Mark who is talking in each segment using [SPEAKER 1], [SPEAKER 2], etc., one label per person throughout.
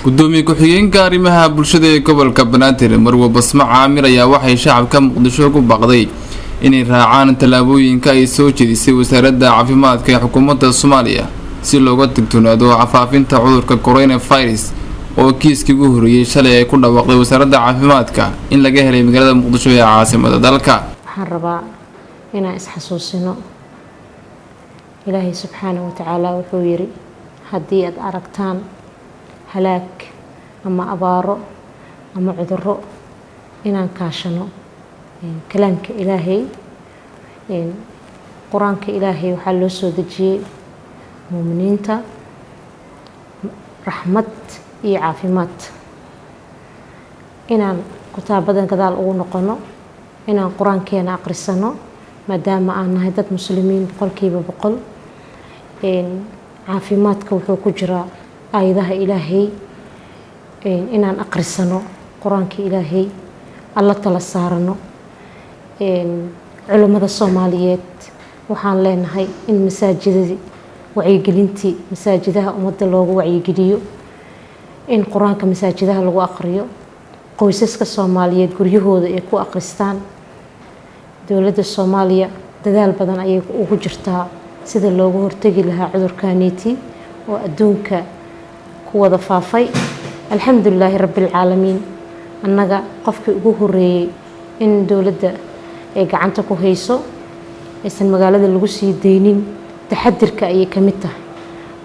[SPEAKER 1] Gudoomiye ku-xigeenka arrimaha bulshada ee gobolka Banaadir, Marwo Basmo Caamir, ayaa waxay shacabka Muqdisho ku baaqday inay raacaan tallaabooyinka ay soo jeedisay Wasaaradda Caafimaadka ee xukuumadda Soomaaliya si looga digtoonaado faafinta cudurka coronavirus, oo kiiskii ugu horreeyey shalay ay ku dhawaaqday Wasaaradda Caafimaadka in laga helay magaalada Muqdisho ee caasimada dalka.
[SPEAKER 2] Waxaan rabaa inaan isxasuusino. Ilaahay subxaana wa tacaala wuxuu yiri: "Haddii aad aragtaan halaag ama abaaro ama cudurro," inaan kaashano kalaamka Ilaahay. Qur-aanka Ilaahay waxaa loo soo dejiyey muuminiinta raxmad iyo caafimaad. Inaan kutaabadan gadaal ugu noqono, inaan qur-aankeena aqrisano, maadaama aan nahay dad Muslimiin 100%. Caafimaadka wuxuu ku jiraa aayadaha Ilaahay. Inaan aqrisano qur-aanka Ilaahay, Alla tala saarano. Culimmada Soomaaliyeed waxaan leenahay in masaajidadii wacyigelintii masaajidaha ummadda loogu wacyigeliyo, in qur-aanka masaajidaha lagu aqriyo, qoysaska Soomaaliyeed guryahooda ay ku aqristaan. Dowladda Soomaaliya dadaal badan ayay ugu jirtaa sida looga hortegi lahaa cudurkaneeti oo adduunka ku wada faafay. Alxamdulilaahi rabbilcaalamiin, annaga qofkii ugu horeeyey in dowladda ay gacanta ku hayso, aysan magaalada lagu sii deynin, taxadirka ayay ka mid tahay.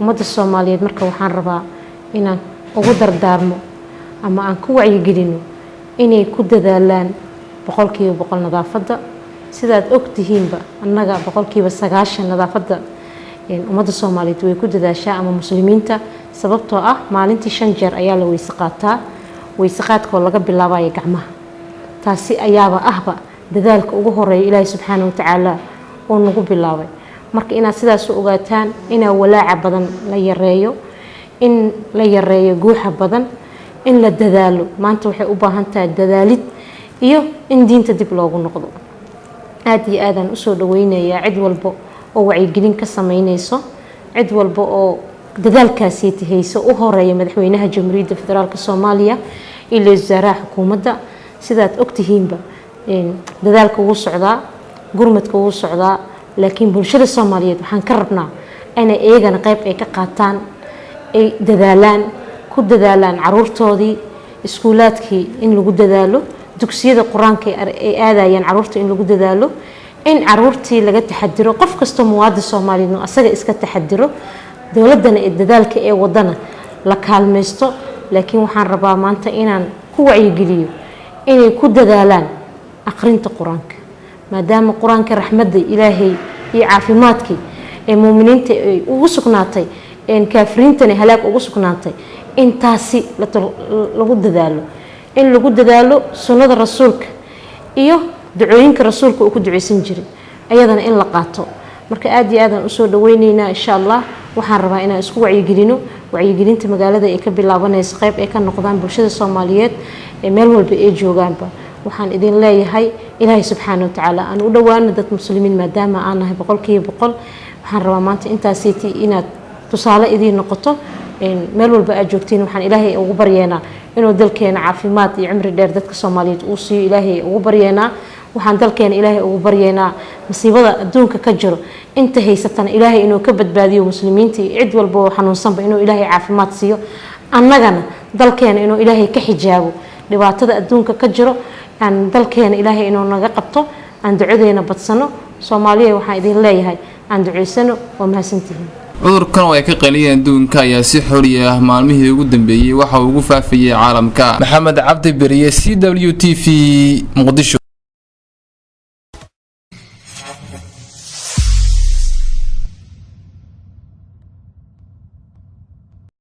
[SPEAKER 2] Ummadda Soomaaliyeed marka waxaan rabaa inaan ugu dardaarmo ama aan ku wacyigelino inay ku dadaalaan 100% nadaafadda. Sidaad og tihiinba, annaga 90% nadaafadda ummadda Soomaaliyeed way ku dadaashaa, ama Muslimiinta, sababtoo ah maalintii shan jeer ayaa la weyse qaataa, weyse qaadkoo laga bilaabayo gacmaha. Taasi ayaaba ahba dadaalka ugu horeeya Ilaahay subxaana watacaala uu nagu bilaabay. Marka inaad sidaas u ogaataan, inaa walaaca badan la yareeyo, in la yareeyo guuxa badan, in la dadaalo. Maanta waxay u baahan tahay dadaalid iyo in diinta dib loogu noqdo. Aada iyo aadaan usoo dhaweynayaa cid walba oo wacyigelin ka sameyneyso, cid walba oo dadaalkaasi hayso, u horeeya Madaxweynaha Jamhuuriyadda Federaalka Soomaaliya iyo ra-iisul wasaaraha xukuumadda. Sidaad ogtihiinba, dadaalka wuu socdaa, gurmadka wuu socdaa, laakiin bulshada Soomaaliyeed waxaan ka rabnaa inay iyagana qayb ay ka qaataan, ay dadaalaan, ku dadaalaan caruurtoodii iskuulaadkii in lagu dadaalo, dugsiyada qur-aanka ay aadayaan caruurta in lagu dadaalo, in caruurtii laga taxadiro, qof kastoo muwaadin Soomaaliyeed asaga iska taxadiro, dowladdana ee dadaalka ee wadana la kaalmaysto. Laakiin waxaan rabaa maanta inaan ku wacyigeliyo inay ku dadaalaan aqrinta qur-aanka, maadaama qur-aanka raxmadda Ilaahay iyo caafimaadkii ee muuminiinta ay ugu sugnaatay, kaafiriintana halaag ugu sugnaatay, intaasi lagu dadaalo, in lagu dadaalo sunnada Rasuulka iyo ducooyinka Rasuulka uu ku duceysan jiray, ayadana in la qaato. Marka aada iyo aadaan usoo dhaweyneynaa. Insha Allah waxaan rabaa inaan isku wacyigelino. Wacyigelinta magaalada ay ka bilaabanayso, qayb ay ka noqdaan bulshada Soomaaliyeed ee meel walba ay joogaanba. Waxaan idin leeyahay, Ilaahay subxaana wa tacaala aan u dhowaano, dad Muslimiin maadaama aan nahay 100%. Waxaan rabaa maanta intaasiti inaad tusaale idiin noqoto meel walba aad joogtiin. Waxaan Ilaahay ugu baryeenaa inuu dalkeena caafimaad iyo cimri dheer dadka Soomaaliyeed uu siiyo. Ilaahay ugu baryeenaa. Waxaan dalkeena Ilaahay ugu baryeynaa masiibada adduunka ka jiro inta haysatana Ilaahay inuu ka badbaadiyo, Muslimiinta iyo cid walba oo xanuunsanba inuu Ilaahay caafimaad siiyo, annagana dalkeena inuu Ilaahay ka xijaabo dhibaatada adduunka ka jiro, aan dalkeena Ilaahay inuu naga qabto. Aan ducadeena badsano. Soomaaliya, waxaan idin leeyahay aan duceysano. Waa mahadsantihiin.
[SPEAKER 1] Cudurkan oo ay ka qaliyeen adduunka ayaa si xori ah maalmihii ugu dambeeyey waxa uu ugu faafayay caalamka. Maxamed Cabdi Beriye, CWTV, Muqdisho.